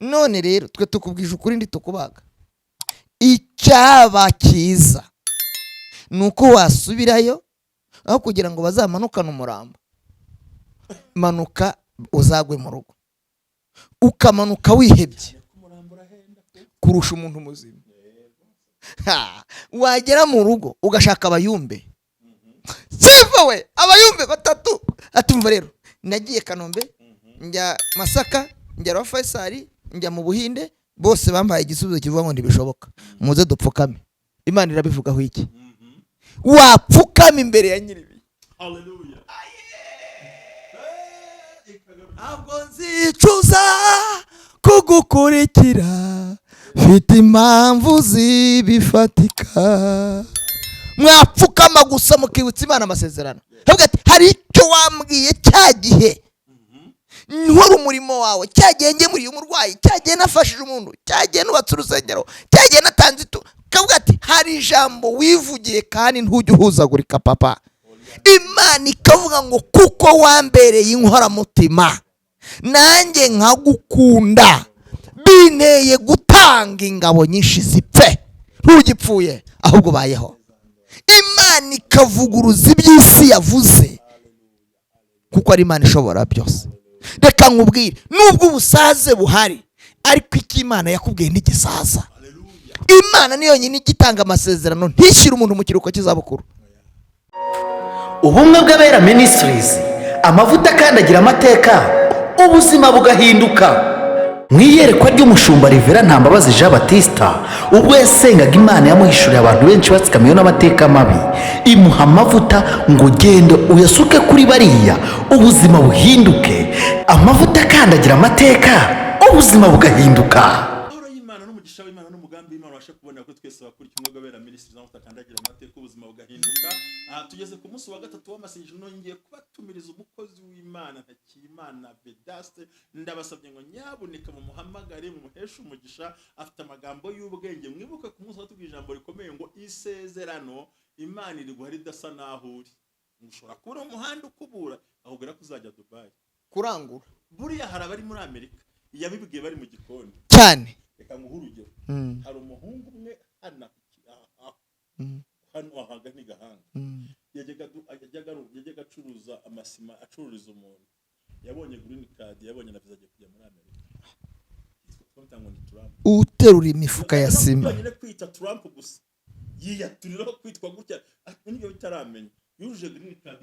None rero twe tukubwije ukuri, ntitukubaga. Icyaba cyiza ni uko wasubirayo, aho kugira ngo bazamanukane umurambo. Manuka uzagwe mu rugo, ukamanuka wihebye kurusha umuntu muzima. Ha, wagera mu rugo ugashaka abayumbe, sifa we, abayumbe batatu. Atumva rero, nagiye Kanombe, njya Masaka, njya Rwa Faisal, njya mu Buhinde, bose bampaye igisubizo kivuga ngo ntibishoboka. Muze dupfukame. Imana irabivugaho iki? Wapfukama imbere ya nyiribihe. Haleluya. Ntabwo nzicuza kugukurikira, mfite impamvu zibifatika. Mwapfukama gusa mukibutsa Imana amasezerano. Havuga ati: "Hari icyo wambwiye cya gihe nkora umurimo wawe, cya gihe ngemuriye umurwayi, cya gihe nafashije umuntu, cya gihe nubatse urusengero, cya gihe natanze itu." Kavuga ati: "Hari ijambo wivugiye kandi ntujye uhuzagurika, papa." Imana ikavuga ngo: "Kuko wambereye inkoramutima nanjye nkagukunda, binteye gutanga ingabo nyinshi zipfe. Ntugipfuye, ahubwo ubayeho." Imana ikavuguruza iby'isi yavuze, kuko ari Imana ishobora byose. Reka nkubwire, nubwo ubusaze buhari, ariko icyo Imana yakubwiye ntigisaza. Imana ni yonyine igitanga amasezerano, ntishyire umuntu mu kiruhuko cy'izabukuru. Ubumwe bw'Abera Ministries, amavuta akandagira amateka, ubuzima bugahinduka. Mu iyerekwa ry'umushumba Rivera Ntambabazi Jean Batista, ubwo yasengaga Imana, yamuhishuriye abantu benshi batsikamiwe n'amateka mabi, imuha amavuta ngo: "Genda uyasuke kuri bariya, ubuzima buhinduke." Amavuta akandagira amateka, ubuzima bugahinduka. Amahoro y'Imana n'umugisha w'Imana n'umugambi w'Imana ubashe kubonera kuri twese abakurikiye Ubumwe bw'Abera Ministries, aho akandagira amateka, ubuzima bugahinduka. Aha tugeze ku munsi wa gatatu w'amasengesho. Nongeye kubatumiriza umukozi w'Imana Ntakiyimana Vedaste. Ndabasabye ngo nyabuneka mumuhamagare, mumuheshe umugisha, afite amagambo y'ubwenge. Mwibuke ku munsi watubwiye ijambo rikomeye ngo isezerano Imana iri guha ridasa n'aho uri. Ngo ushobora kubura umuhanda ukubura, akubwira ko uzajya Dubayi kurangura. Buriya hari abari muri Amerika yabibwiye bari mu gikoni. Cyane. Reka nguhe urugero. Hari umuhungu umwe hano hano ahagana i Gahanga, yajyaga acuruza amasima, acururiza umuntu. Yabonye green card, yabonye na visa, agiye kujya muri Amerika. Twamwita ngo ni Trump. Uterura imifuka ya sima. Byonyine kwita Trump gusa, yiyaturiraho kwitwa gutya, ariko nibyo bitaramenya yujuje green card,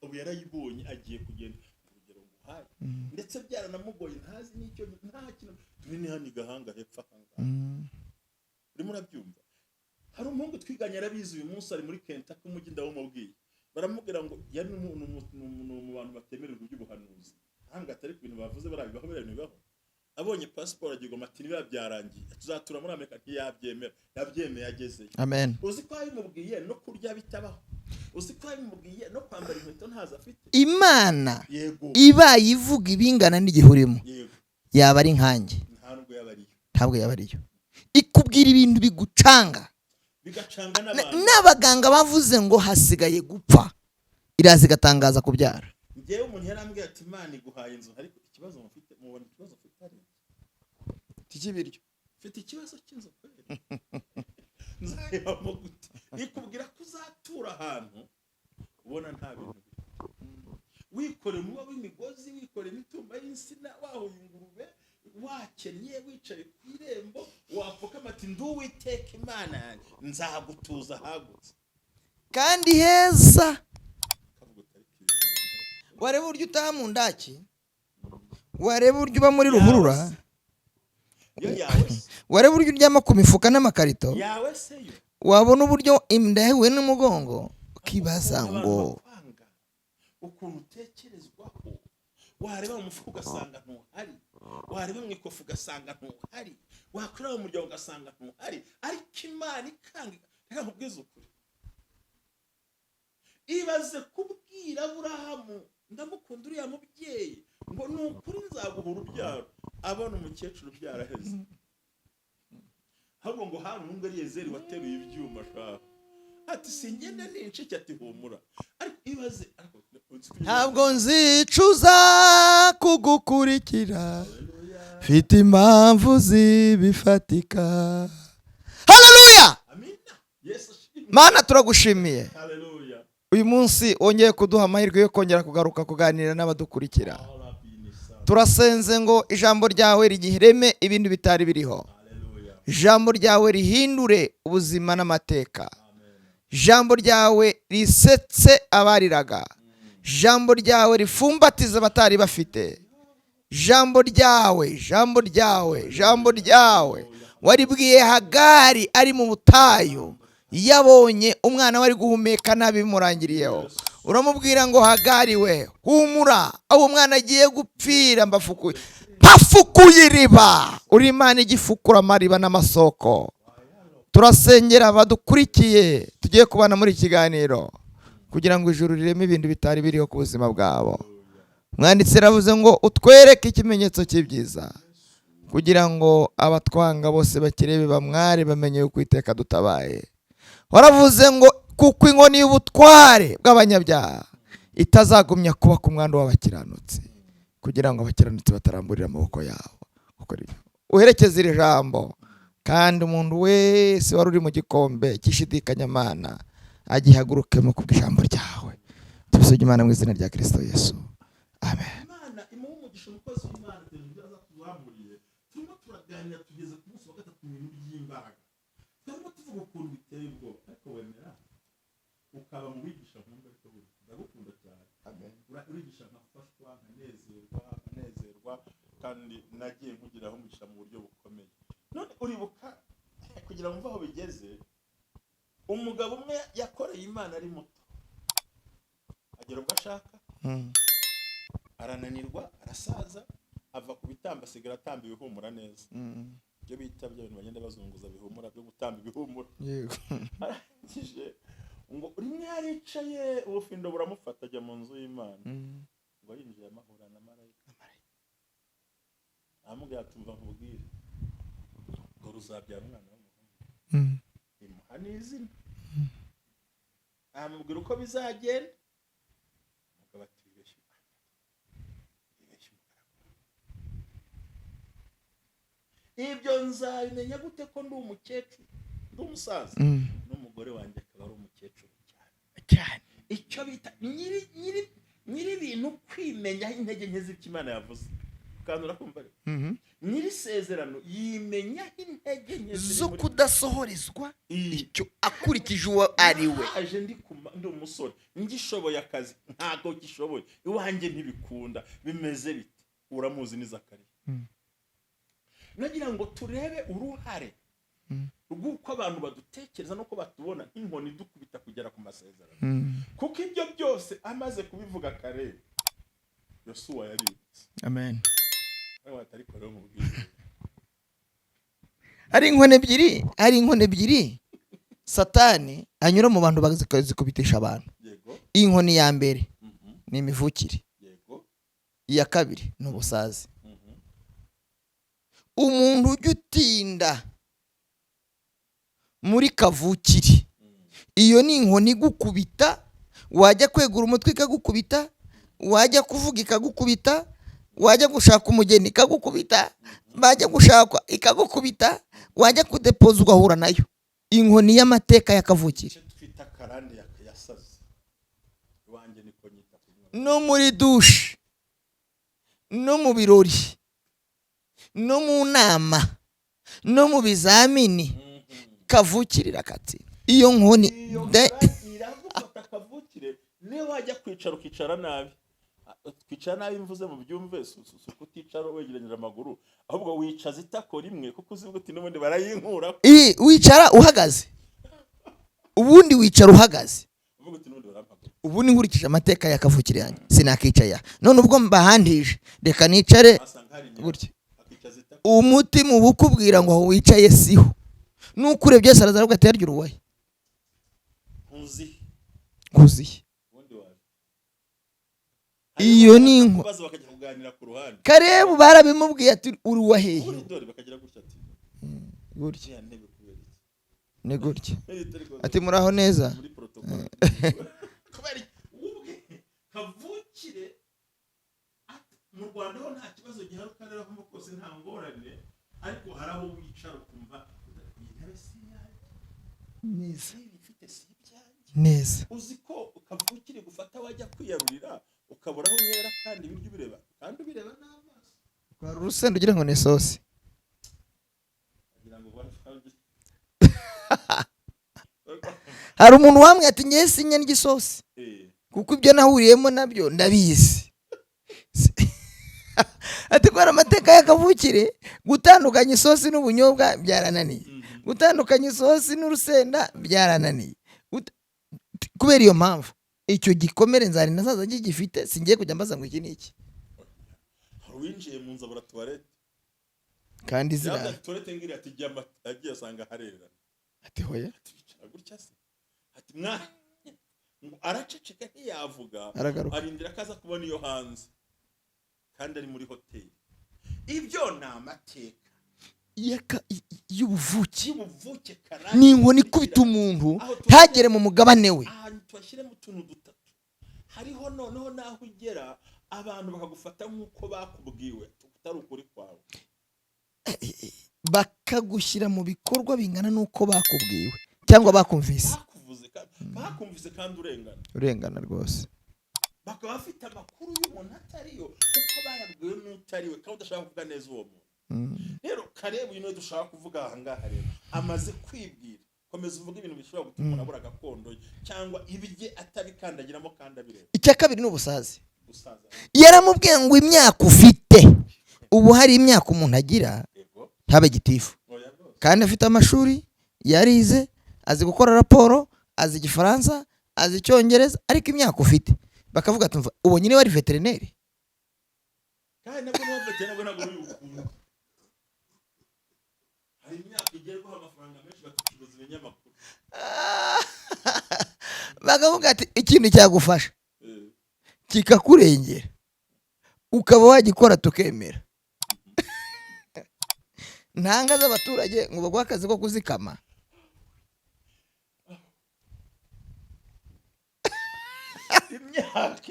ubu yarayibonye, agiye kugenda. Urugero nguhaye, ndetse byaranamugoye, ntazi n'icyo, nta kintu. Turi ni hano i Gahanga hepfo aha ngaha, urimo urabyumva. Hari umuhungu twiganye, arabizi, uyu munsi ari muri Kentucky, umujyi ndawumubwiye. Baramubwira ngo yari mu bantu batemererwa iby'ubuhanuzi ahanga, atari ku bintu bavuze barabibaho, biriya bintu bibaho. Abonye pasiporo agira ati: "Niba byarangiye, tuzatura muri Amerika." Ntiyabyemera, yabyemeye agezeyo. Amen. Uzi ko yabimubwiye no kurya bitabaho? Uzi ko yabimubwiye no kwambara inkweto ntazo afite? Imana Yego. ibaye ivuga ibingana n'igihe urimo, yaba ari nkanjye. Nta nubwo yaba ariyo. Ntabwo yaba ariyo. Ikubwira ibintu bigucanga, bigacanga n'abantu. N'abaganga bavuze ngo hasigaye gupfa, iraza igatangaza kubyara. Njyewe umuntu yarambwiye ati: "Imana iguhaye inzu, ariko ikibazo mufite, mubona ikibazo mfite ari iki?" Cy'ibiryo. Mfite ikibazo cy'inzu kweri, nzayibamo gute? Ikubwira ko uzatura ahantu ubona nta bintu biri, wikoreye umuba w'imigozi, wikoreye imitumba y'insina, wahuye ingurube, wakennye, wicaye ku irembo, wapfukama ati: "Nduwiteka Imana yanjye, nzagutuza ahagutse kandi heza." Kavuga utari kintu. Wareba uburyo utaha mu ndaki, wareba uburyo uba muri ruhurura, Yo yawe se? wareba uburyo uryama ku mifuka n'amakarito, Yawe se yo? wabona uburyo inda yahuye n'umugongo, ukibaza Ukuntu ngo abantu bakwanga, ukuntu utekerezwaho, wareba mu mufuka ugasanga ntuhari, wareba mu ikofu ugasanga ntuhari, wakureba mu muryango ugasanga ntuhari, ariko Imana ikanga. Reka nkubwize ukuri, ibaze kubwira Aburahamu, ndamukunda uriya mubyeyi, ngo ni ukuri nzaguha urubyaro, abona umukecuru byaraheze. Ahubwo ngo hari umuhungu Eliyezeri wateruye ibyuma ashaka, ati: "Singenda n'incike." Ati: "Humura." Ariko ibaze, ariko Ntabwo nzicuza kugukurikira. Mfite impamvu zibifatika. Haleluya! Amina. Yesu ashimwe. Mana, turagushimiye. Haleluya. Uyu munsi wongeye kuduha amahirwe yo kongera kugaruka kuganira n'abadukurikira. All binisa. Turasenze ngo ijambo ryawe rigireme ibintu bitari biriho. Haleluya. Ijambo ryawe rihindure ubuzima n'amateka. Amen. Ijambo ryawe risetse abariraga. Ijambo ryawe rifumbatiza abatari bafite. Ijambo ryawe, ijambo ryawe, ijambo ryawe waribwiye Hagari ari mu butayu, yabonye umwana we ari guhumeka nabi bimurangiriyeho, uramubwira ngo: "Hagari we, humura, aho umwana agiye gupfira mbafukuye, mpafukuye iriba." Uri Imana igifukura amariba n'amasoko. Turasengera abadukurikiye tugiye kubana muri iki kiganiro kugira ngo ijuru rireme ibintu bitari biriho ku buzima bwabo. Mwanditsi yaravuze ngo utwereke ikimenyetso cy'ibyiza kugira ngo abatwanga bose bakirebe bamware, bamenye yuko Uwiteka dutabaye. Waravuze ngo kuko inkoni y'ubutware bw'abanyabyaha itazagumya kuba ku mwandu w'abakiranutsi, kugira ngo abakiranutsi bataramburira amaboko yabo gukora ibyo. Uherekeze iri jambo, kandi umuntu wese wari uri mu gikombe cy'ishidikanyamana agihagurukemo kubw'ijambo ryawe. Tubisabye Imana mu izina rya Kirisito Yesu, amen. Imana imuha umugisha umukozi w'Imana televiziyo azatuzamuriye. Turimo turaganira, tugeze ku munsi wa gatatu mu bintu by'imbaraga. Turimo tuvuga ukuntu biteye ubwoba, ariko wemera ukaba mu bigisha nkunda, ariko burya ndagukunda cyane. Urigisha nkafashwa, nkanezerwa, nkanezerwa, kandi nagiye nkugiraho umugisha mu buryo bukomeye. None uribuka, kugira ngo mve aho bigeze, umugabo umwe yakoreye Imana ari muto, agera ubwo ashaka, arananirwa, arasaza, ava ku bitambo, asigara atamba ibihumura neza, ibyo bita bya bintu bagenda bazunguza bihumura, byo gutamba ibihumura. Arangije ngo rimwe yaricaye, ubufindo buramufata, ajya mu nzu y'Imana. Ngo yinjiye amahura na marayika, aramubwira ati: "Umva nkubwire, dore uzabyara umwana w'umuhungu." Imuha n'izina, amubwira uko bizagenda. Umugabo ati: "Wibeshye, wibeshye umugaragu, ibyo nzabimenya gute ko ndi umukecuru, ndi umusaza, n'umugore wanjye akaba ari umukecuru cyane?" Cyane. Icyo bita nyiri nyiri nyiri ibintu kwimenyaho intege nke z'icyo Imana yavuze, kandi urakumva rero, nyiri isezerano yimenyaho intege nke ziri zo muri kudasohorezwa Iyi. icyo akurikije uwo ari we. Aje ndi umusore ngishoboye akazi, ntabwo gishoboye, iwanjye ntibikunda, bimeze bite? Uramuzi, ni Zakariya. Nagira ngo turebe uruhare rw'uko abantu badutekereza n'uko batubona nk'inkoni idukubita kugera ku masezerano, kuko ibyo byose amaze kubivuga kare, Yosuwa yaributse. Amen. Ariko ariko rero mubwire. Hari inkoni ebyiri Satani anyura mu bantu bakazikubitisha abantu. Inkoni ya mbere ni imivukire. Iya kabiri ni ubusazi. Umuntu ujya utinda muri kavukire, iyo ni inkoni igukubita. Wajya kwegura umutwe ikagukubita, wajya kuvuga ikagukubita, wajya gushaka umugeni ikagukubita, bajya gushakwa ikagukubita, wajya kudepoza ugahura nayo, inkoni y'amateka ya kavukire. Icyo twita karande yasaze iwanjye, niko nyita kunywa. No muri douche, no mu birori, no mu nama, no mu bizamini, kavukire irakatsi iyo nkoni. Iyo iragufata kavukire. Niyo wajya kwicara ukicara nabi. Kwicara nabi mvuze mu byumve si ukuticara wegeranyije amaguru, ahubwo wicaza itako rimwe kuko uzi uti n'ubundi barayinkura. Wicara uhagaze, ubundi wicara uhagaze. Uvuga uti n'ubundi barampagura. Ubundi nkurikije amateka ya kavukire yanjye sinakicaya, none ubwo mbahandije reka nicare Wasanga hari inyuma gutya. Akicaza itako. Umutima uba ukubwira ngo aho wicaye siho, nuko urebye byose araza aravuga ati: "Yarya uruwaye." Nkuzi. Nkuziye. Ubundi waje. Iyo ni Baza bakajya kuganira ku ruhande. Karebu barabimubwiye ati: "Uri uwa hehe?" Ubundi dore bakagira gutya ati: Gutya. "Iriya ntebe kubera iki?" Ni gutya. Ariko Ati: "Muraho neza." Muri protocole kubera iki? Ubwe kavukire mu Rwanda ho nta kibazo gihari, ukarere aho kose nta ngorane, ariko hari aho wicara ukumva iyi ntebe si iyanjye, Neza. ibi mfite si ibyanjye. Neza. Uzi ko ukavukire gufata wajya kwiyarurira ukabura aho uhera, kandi ibiryo ubireba, kandi ubireba n'amaso. Hari urusenda ugira ngo ni isosi. Kugira ngo Hari umuntu wambwiye ati: "Ngewe sinya n'igisosi kuko ibyo nahuriyemo nabyo ndabizi." Ati kubera amateka y'akavukire, gutandukanya isosi n'ubunyobwa byarananiye, gutandukanya isosi n'urusenda byarananiye. Kubera iyo mpamvu icyo gikomere nzari nazaza ngigifite, singiye kujya mbaza ngo iki ni iki. Hari uwinjiye mu nzu abura toilette. Kandi Yavuze zirara. ati: "Toilette ngiriya." Ati: "Jya." Agiye asanga harererana. Ati: "Hoya." Ati: "Bicara gutya se?" Ati mwa ngo araceceka ntiyavuga. Aragaruka. Arindira ko aza kubona iyo hanze, kandi ari muri hoteli. Ibyo ni amateka y'ubuvuke. Y'ubuvuke karande. Ni inkoni ikubita umuntu ntagere mu mugabane we. Ahantu tubashyiremo utuntu dutatu, hariho noneho n'aho ugera abantu bakagufata nk'uko bakubwiwe, utari ukuri kwawe. Bakagushyira mu bikorwa bingana n'uko bakubwiwe cyangwa bakumvise. Bakuvuze bakumvise kandi urengana. Urengana rwose. Bakaba bafite amakuru y'umuntu atariyo kuko bayabwiwe n'utariwe, kandi udashaka kuvuga neza uwo muntu. Rero Karebu uyu niwe dushaka kuvuga aha ngaha. Rero amaze kwibwira, komeza uvuge ibintu bishobora gutuma umuntu abura gakondo ye cyangwa ibye atabikandagiramo kandi abireba. Icya kabiri ni ubusaze. Gusaza. Yaramubwiye ngo imyaka ufite ubu, hari imyaka umuntu agira ntabe gitifu Oya rwose. kandi afite amashuri, yarize, azi gukora raporo, azi Igifaransa, azi Icyongereza, ariko imyaka ufite bakavuga ati: "Umva, ubonye niba ari veterineri." Kandi nabwo niba nabwo ntabwo uri bukunde. Hari imyaka igerwaho amafaranga menshi bakicuruza ibinyamakuru. Bakavuga ati ikintu cyagufasha kikakurengera ukaba wagikora tukemera ntanga z'abaturage ngo baguhe akazi ko kuzikama. Imyaka.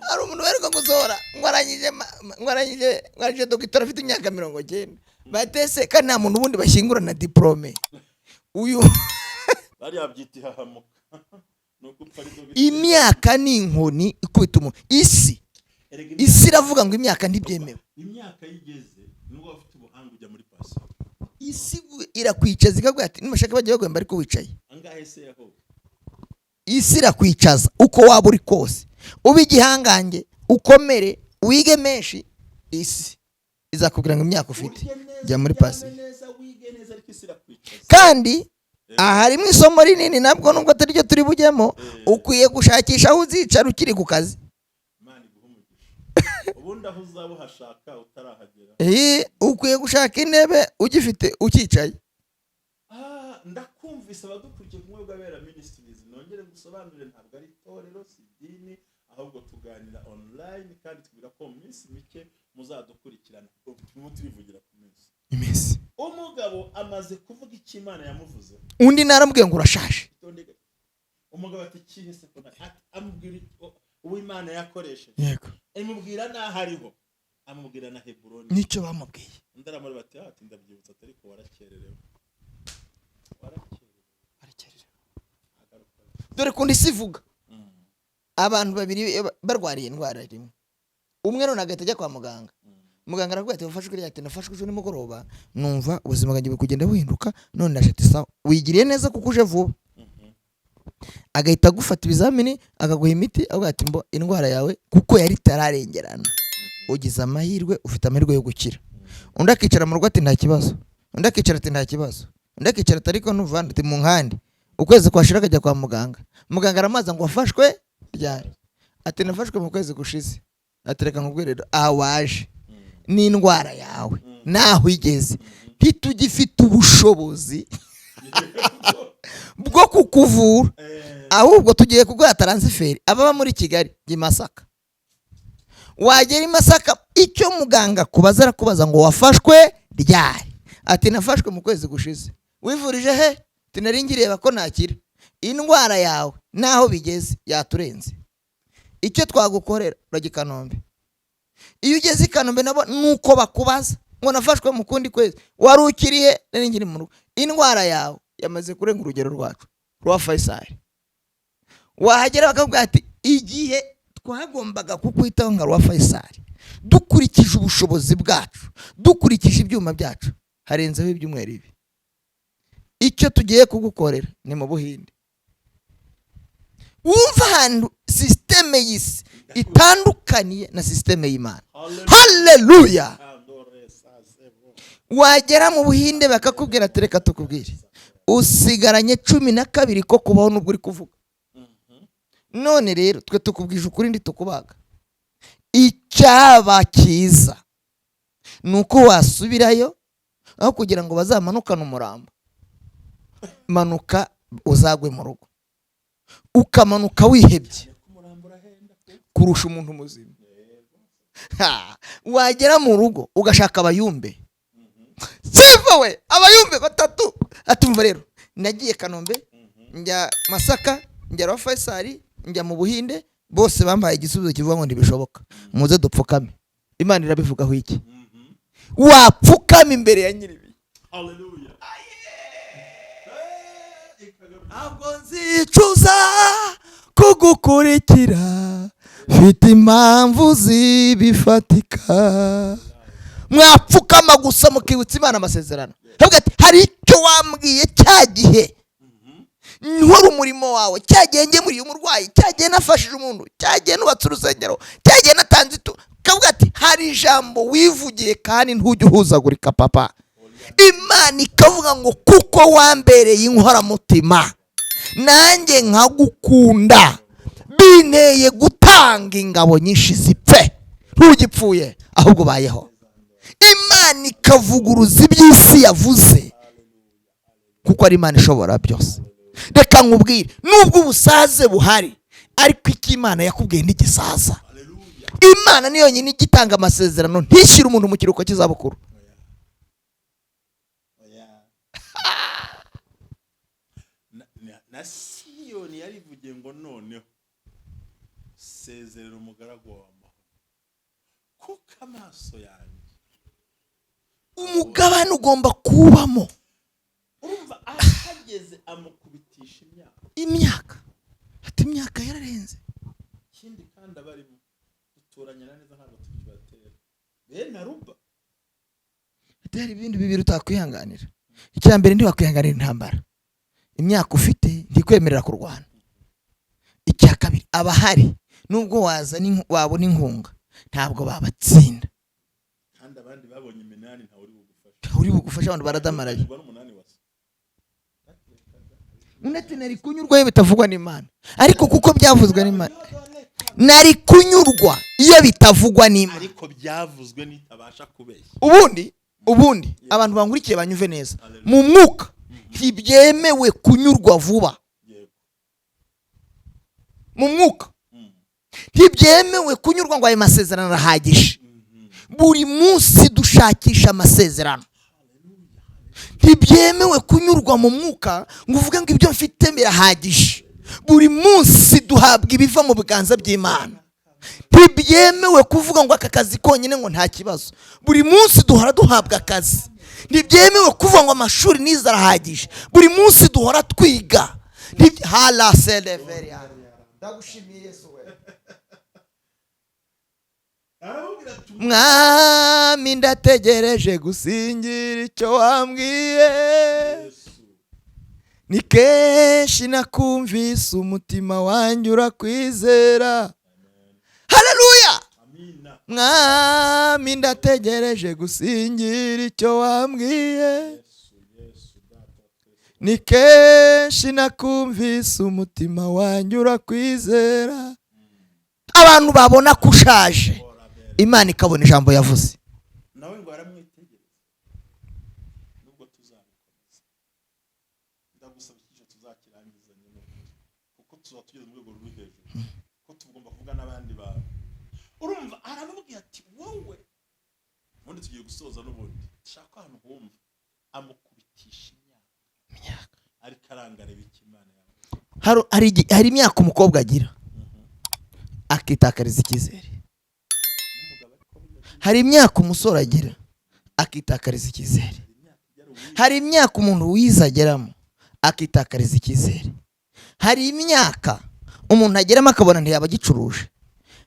Hari umuntu uheruka gusohora ngo arangije ngo arangije dogitora afite imyaka 90 batese, kandi nta muntu ubundi bashyingura na diporome uyu. Bariya babyita ihahamuka, ni uko upfa ari dogiteri. Imyaka ni inkoni ikubita umuntu isi. Erega Isi iravuga ngo imyaka ntibyemewe. Imyaka yigeze nubwo waba ufite ubuhanga ujya muri pansiyo. Isi irakwicaza ikaguha ati nibashaka bajya baguhemba ariko wicaye. Angahe se yaho? Isi irakwicaza uko waba uri kose, ube igihangange, ukomere, wige menshi, isi izakubwira ngo imyaka ufite Urye neza, jya muri uryame pansiyo. neza, wige neza, ariko isi irakwicaza. Kandi aha harimo isomo rinini nabwo nubwo atari ryo turi bujyemo. Ukwiye gushakisha aho uzicara ukiri ku kazi. Imana iguhe umugisha. Ubundi aho uzaba uhashaka utarahagera. Ukwiye gushaka intebe ugifite ucyicaye. Ah, ndakumvise. Abadukurikiye kumwe bw'Abera Ministries, nongere ngusobanurire, ntabwo ari itorero, si idini, ahubwo tuganira online kandi tubwira ko mu minsi mike muzadukurikirana. Ubu turimo turivugira ku minsi. Iminsi. Umugabo amaze kuvuga icyo Imana yamuvuze. Undi naramubwiye ngo urashaje. Itonde gato. Umugabo ati: "Ikihe se?" Ko ati amubwira uwo Imana yakoresheje. Imubwira n'aho ariho, amubwira na Heburoni. Nicyo bamubwiye. Undi aramureba ati: "Ah," ati: "Ndabyibutsa," ati: "ariko warakererewe, warakererewe." Agaruka. Dore kundi isi ivuga, abantu babiri barwariye indwara rimwe, umwe none agahita ajya kwa muganga, muganga aravuga ati: "Wafashwe ryari?" Ati: "Nafashwe ejo nimugoroba, numva ubuzima bwanjye buri kugenda buhinduka none ndaje." Ati: "Sawa, wigiriye neza kuko uje vuba." Agahita agufata ibizamini, akaguha imiti, avuga ati: "Mbo indwara yawe kuko yari itararengerana, ugize amahirwe, ufite amahirwe yo gukira." Undi akicara mu rugo ati: "Nta kibazo." Undi akicara ati: "Nta kibazo." Undi akicara ati: "Ariko numva," ati mu nkandi. Ukwezi kwashira akajya kwa muganga, muganga aramubaza ngo: "Wafashwe ryari?" Ati: "Nafashwe mu kwezi gushize." Ati: "Reka nkubwire rero, aha waje n'indwara yawe naho igeze ntitugifite ubushobozi bwo kukuvura, ahubwo tugiye kuguha transfert. Ababa muri Kigali jya i Masaka." Wagera i Masaka, icyo muganga akubaza, arakubaza ngo: "Wafashwe ryari?" Ati: "Nafashwe mu kwezi gushize." "Wivurije he?" Ati: "Nari ngireba ko nakira." "Indwara yawe naho bigeze yaturenze." Icyo twagukorera, urajya i Kanombe. Iyo ugeze i Kanombe nabo nuko bakubaza ngo nafashwe mu kundi kwezi, wari ukiriye? Nari nkiri mu rugo. Indwara yawe yamaze kurenga urugero rwacu rwa Faisal. Wahagera bakakubwira ati igihe twagombaga kukwitaho nka rwa Faisal, dukurikije ubushobozi bwacu, dukurikije ibyuma byacu, harenzeho ibyumweru ibi. Icyo tugiye kugukorera ni mu Buhinde. Wumva ahantu système y'isi itandukaniye na système y'Imana. Haleluya! Wagera mu Buhinde bakakubwira ati reka tukubwire, usigaranye 12 ko kubaho nubwo uri kuvuga. None rero twe tukubwije ukuri, ndi tukubaga. Icyaba cyiza ni uko wasubirayo, aho kugira ngo bazamanukane umurambo. Manuka uzagwe mu rugo, ukamanuka wihebye kurusha umuntu muzima. Wagera mu rugo ugashaka abayumbe, siva we, abayumbe batatu. Atumva rero, nagiye Kanombe, njya Masaka, njya Rwa Faisal, njya mu Buhinde, bose bampaye igisubizo kivuga ngo ntibishoboka. Muze dupfukame. Imana irabivugaho iki? Wapfukama imbere ya nyiribihe. Haleluya. Ntabwo nzicuza kugukurikira, mfite impamvu zibifatika. Mwapfukama gusa mukibutsa Imana amasezerano. Avuga ati hari icyo wambwiye cya gihe nkora umurimo wawe, cya gihe ngemuriye umurwayi, cya gihe nafashije umuntu, cya gihe nubatse urusengero, cya gihe natanze itu. Kavuga ati hari ijambo wivugiye kandi ntujye uhuzagurika, papa. Imana ikavuga ngo kuko wambereye inkoramutima nanjye nkagukunda, binteye gutanga ingabo nyinshi zipfe. Ntugipfuye ahubwo ubayeho. Imana ikavuguruza iby'isi yavuze kuko ari Imana ishobora byose. Reka nkubwire, nubwo ubusaze buhari, ariko icyo Imana yakubwiye ntigisaza. Imana niyo yonyine ijya itanga amasezerano ntishyire umuntu mu kiruhuko cy'izabukuru. Oya. Na Siyoni yarivugiye ngo noneho sezerera umugaragu wawe amahoro, kuko amaso yanjye Umugabane ugomba kubamo. Urumva ahageze amukubitisha imyaka. Imyaka, ati imyaka yararenze. Ikindi kandi abarimo duturanye na neza, ntabwo tukibatera bene Aruba. Ati hari ibindi bibiri utakwihanganira. Icya mbere, ntiwakwihanganira intambara, imyaka ufite ntikwemerera kurwana. Icya kabiri, abahari nubwo wazana wabona inkunga, ntabwo babatsinda. Kandi abandi babonye iminani, ntawe uri bugufashe. Uri bugufasha, abantu baradamaraye. Ubwo n'umunani wasa. Undi ati nari kunyurwa iyo bitavugwa n'Imana, ariko kuko byavuzwe n'Imana, nari kunyurwa iyo bitavugwa n'Imana. Ariko byavuzwe n'itabasha kubeshya. Ubundi abantu bangurikiye banyuve neza. Mu mwuka ntibyemewe kunyurwa vuba. Mu mwuka ntibyemewe kunyurwa ngo ayo masezerano arahagije. Buri munsi dushakisha amasezerano. Ntibyemewe kunyurwa mu mwuka ngo uvuge ngo ibyo mfite birahagije. Buri munsi duhabwa ibiva mu biganza by'Imana. Ntibyemewe kuvuga ngo aka kazi konyine ngo nta kibazo. Buri munsi duhora duhabwa akazi. Ntibyemewe kuvuga ngo amashuri nize arahagije. Buri munsi duhora twiga. Hala seleveria, ndagushimiye Yesu we. Aramubwira ati Mwami, ndategereje gusingira icyo wambwiye. Yesu. Ni kenshi nakumvise, umutima wanjye urakwizera. Haleluya! Amina. Mwami, ndategereje gusingira icyo wambwiye. Yesu, Yesu, Data wa twese. Ni kenshi nakumvise, umutima wanjye urakwizera. Abantu babona ko ushaje, Imana ikabona ijambo yavuze. Nawe ngo aramwitegereza. Nubwo tuzabikomeza, ndagusaba icyigisho tuzakirangizanye n'ukuri, kuko tuzaba tugeze mu rwego ruri hejuru, ko tugomba kuvuga n'abandi bantu. Urumva aramubwira ati wowe ubundi tugiye gusoza, n'ubundi shaka ahantu humva amukubitisha imyaka, ariko arangareba icyo Imana yawe. Hari imyaka umukobwa agira. akitakariza icyizere. Hari imyaka umusore agira akitakariza icyizere. Hari imyaka umuntu wize ageramo akitakariza icyizere. Hari imyaka umuntu ageramo akabona ntiyaba agicuruje.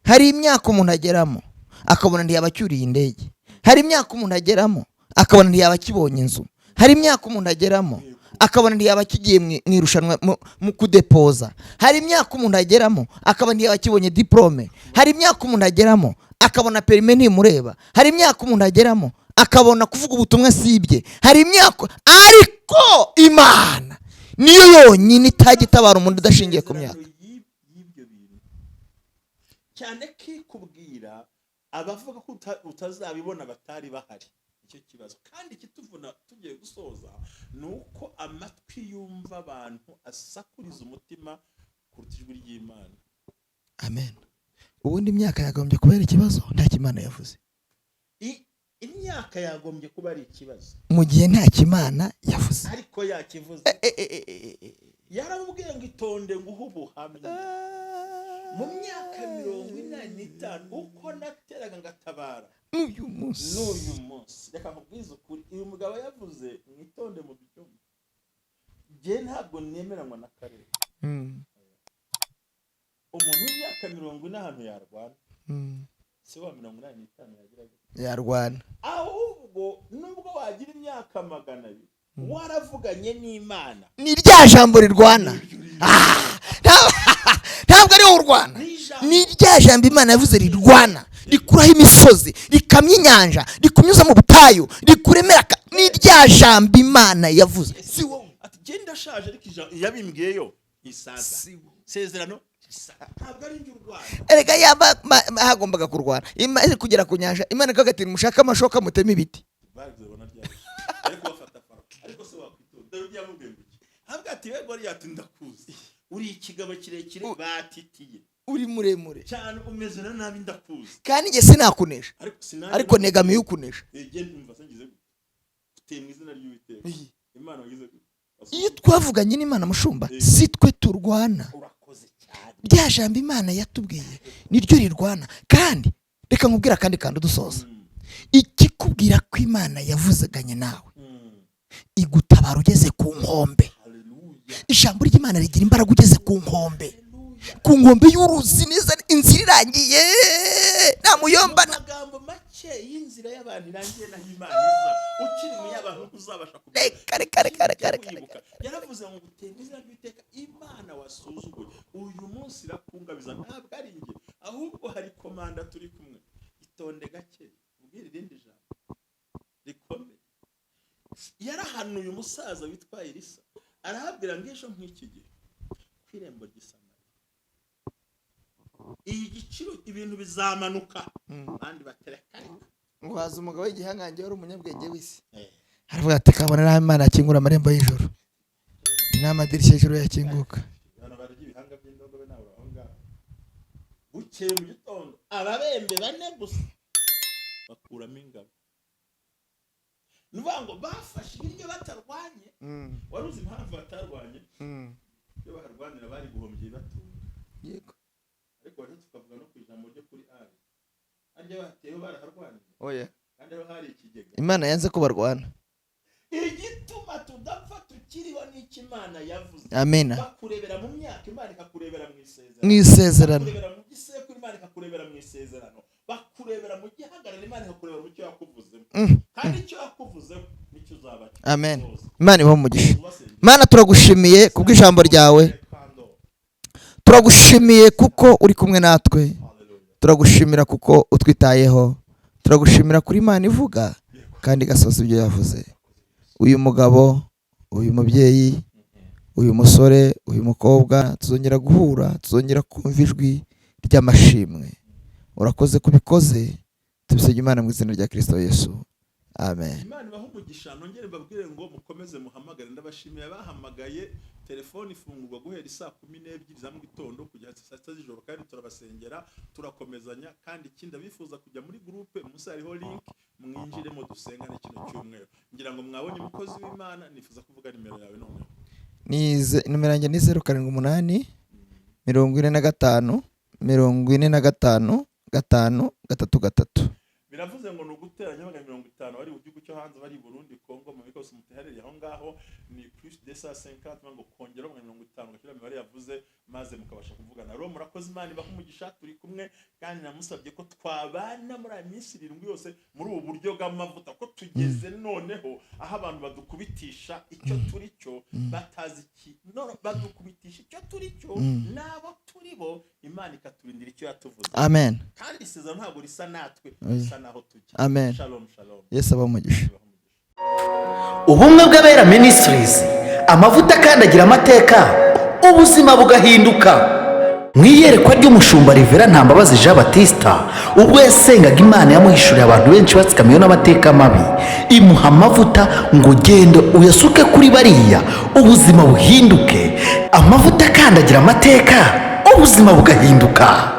Hari imyaka umuntu ageramo akabona ntiyaba acyuriye indege. Hari imyaka umuntu ageramo akabona ntiyaba akibonye inzu. Hari imyaka umuntu ageramo akabona ntiyaba akigiye mu irushanwa mu kudepoza. Hari imyaka umuntu ageramo akabona ntiyaba akibonye diporome. Hari imyaka umuntu ageramo akabona perime ntimureba. Hari imyaka umuntu ageramo akabona kuvuga ubutumwa sibye. Hari imyaka, ariko Imana niyo yonyine itajya itabara umuntu idashingiye ku myaka. Y'ibyo bintu cyane kikubwira abavuga ko utazabibona batari bahari, icyo kibazo. Kandi ikituvuna tugiye gusoza ni uko amatwi yumva abantu asakuriza umutima kuruta ijwi ry'Imana. Amen. Ubundi imyaka yagombye kubera ikibazo nta Imana yavuze. Imyaka yagombye kuba ari ikibazo mu gihe nta Imana yavuze, ariko yakivuze. Yaramubwiye ngo itonde nguhe ubuhamya. Mu myaka 85 uko nateraga ngatabara n'uyu munsi, n'uyu munsi. Reka nkubwize ukuri, uyu mugabo yavuze mwitonde mu byumba. Njye ntabwo nemeranywa n'akarere. Umuntu w'imyaka 40 ahantu yarwana, si wa 85 yagira gute? Yarwana. Ahubwo nubwo wagira imyaka 200 waravuganye n'Imana, ni rya jambo rirwana. Ntabwo ari wowe urwana, ni rya jambo Imana yavuze rirwana, rikuraho imisozi, rikamya inyanja, rikunyuza mu butayu, rikuremera. Ni rya jambo Imana yavuze, si wowe. Ati genda ashaje, ariko yabimbwiyeyo isaza sezerano ntabwo ari njye urwana. Erega yaba hagombaga kurwana imaze kugera ku nyanja, Imana ikavuga ati mushake amashoka muteme ibiti. Bazibona ryari? Ariko bafata Farawo, ariko se wakwitonda? Dawidi yamubwiye ngo iki? Avuga ati we Goliyati, ndakuzi, uri ikigabo kirekire batitiye, uri muremure cyane, umeze na nabi, ndakuzi, kandi njye sinakunesha, ariko sinanjye, ariko negamiye ukunesha. Genda, umva se ngize gute? Uteye mu izina ry'Uwiteka Imana wagize gute? Iyo twavuganye n'Imana, mushumba, si twe turwana. Urakoze cyane. Rya jambo Imana yatubwiye niryo rirwana. Kandi reka nkubwire akandi kandi dusoza. Ikikubwira ko Imana yavuzaganye nawe, igutabara ugeze ku nkombe. Haleluya. Ijambo ry'Imana rigira imbaraga ugeze ku nkombe, ku nkombe y'uruzi neza, inzira irangiye, nta muyombana. Mu magambo make, y'inzira y'abantu irangiye naho Imana iza. Ukiri mu y'abantu ntuzabasha kumenya. Reka reka reka reka reka Wibuka, reka. Yaravuze ngo gutenda izina ry'Uwiteka Imana wasuzuguye, uyu munsi irakungabiza. Ntabwo ari njye, ahubwo hari komanda turi kumwe. Itonde gake ubwire irindi jambo rikomeye. Yarahanuye umusaza witwa Elisa, arahabwira ngo ejo nk'iki gihe ku irembo ry'i Samariya iyi giciro ibintu bizamanuka, abandi batereka reka. Ngo haza umugabo w'igihangange wari umunyabwenge w'isi, aravuga ati kabona naho Imana yakingura amarembo y'ijuru n'amadirishya y'ijuru yakinguka. Abantu barya ibihanga by'indogobe nawe aho ngaho. Bukeye mu gitondo ababembe bane gusa bakuramo ingabo. Ni ukuvuga ngo bafashe ibiryo batarwanye. Wari uzi impamvu batarwanye? Iyo baharwanira bari guhombya ibibatunga. Yego. Ariko rero tukavuga no ku ijambo ryo kuri Ari, harya batewe baraharwaniye? Oya. Kandi aho hari ikigega. Imana yanze ko barwana. Igituma tudapfa tukiriho n'icyo Imana yavuze. Amena. Bakurebera mu myaka, Imana ikakurebera mu isezerano. Mu isezerano. Bakurebera mu gisekuru, Imana ikakurebera mu isezerano. Bakurebera mu gihagararo, Imana ikakurebera mu cyo yakuvuzemo. Kandi icyo yakuvuzeho nicyo uzaba cyo. Amen. Soza. Imana ibahe umugisha. Ubasengere. Mana, turagushimiye kubw'ijambo ryawe. Turagushimiye kuko uri kumwe natwe. Hallelujah. Turagushimira kuko utwitayeho. Turagushimira kuri Imana ivuga kandi igasohoza ibyo yavuze. Uyu mugabo, uyu mubyeyi, uyu musore, uyu mukobwa, tuzongera guhura, tuzongera kumva ijwi ry'amashimwe. Urakoze kubikoze. Tubisabye Imana mu izina rya Kristo Yesu, amen. Imana ibahe umugisha. Nongere mbabwire ngo mukomeze muhamagare. Ndabashimiye abahamagaye. Telefone ifungurwa guhera isaa 12 za mu gitondo kugera saa 6 z'ijoro, kandi turabasengera, turakomezanya. Kandi ikindi, abifuza kujya muri groupe, munsi hariho link, mwinjiremo dusengane kino cyumweru. Ngira ngo mwabonye umukozi w'Imana. Nifuza kuvuga nimero yawe noneho. Nimero yanjye ni 078 45. 45 5 3 3. Biravuze ngo ni uguteranya 50 bari mu gihugu cyo hanze, bari i Burundi, Kongo, mu bigo hose muteherereye aho ngaho, ni plus 250 ngo kongeraho 50, ugashyira imibare yavuze, maze mukabasha kuvugana. Rero murakoze, Imana ibahe umugisha. Turi kumwe kandi namusabye ko twabana muri aya minsi 7 yose muri ubu buryo bw'amavuta, ko tugeze noneho aho abantu badukubitisha icyo turi cyo batazi iki no badukubitisha icyo turi cyo n'abo turi bo, Imana ikaturindira icyo yatuvuze. Amen. Kandi isezerano ntabwo risa natwe, risa n'aho tujya. Amen. Shalom, shalom. Yesu abahe umugisha. Ibahe umugisha. Ubumwe bw'Abera Ministries, amavuta akandagira amateka, ubuzima bugahinduka. Mu iyerekwa ry'umushumba Rivera Ntambabazi Jean Batista, ubwo yasengaga Imana yamuhishuriye abantu benshi batsikamiwe n'amateka mabi, imuha amavuta ngo ugende uyasuke kuri bariya, ubuzima buhinduke. Amavuta akandagira amateka, ubuzima bugahinduka.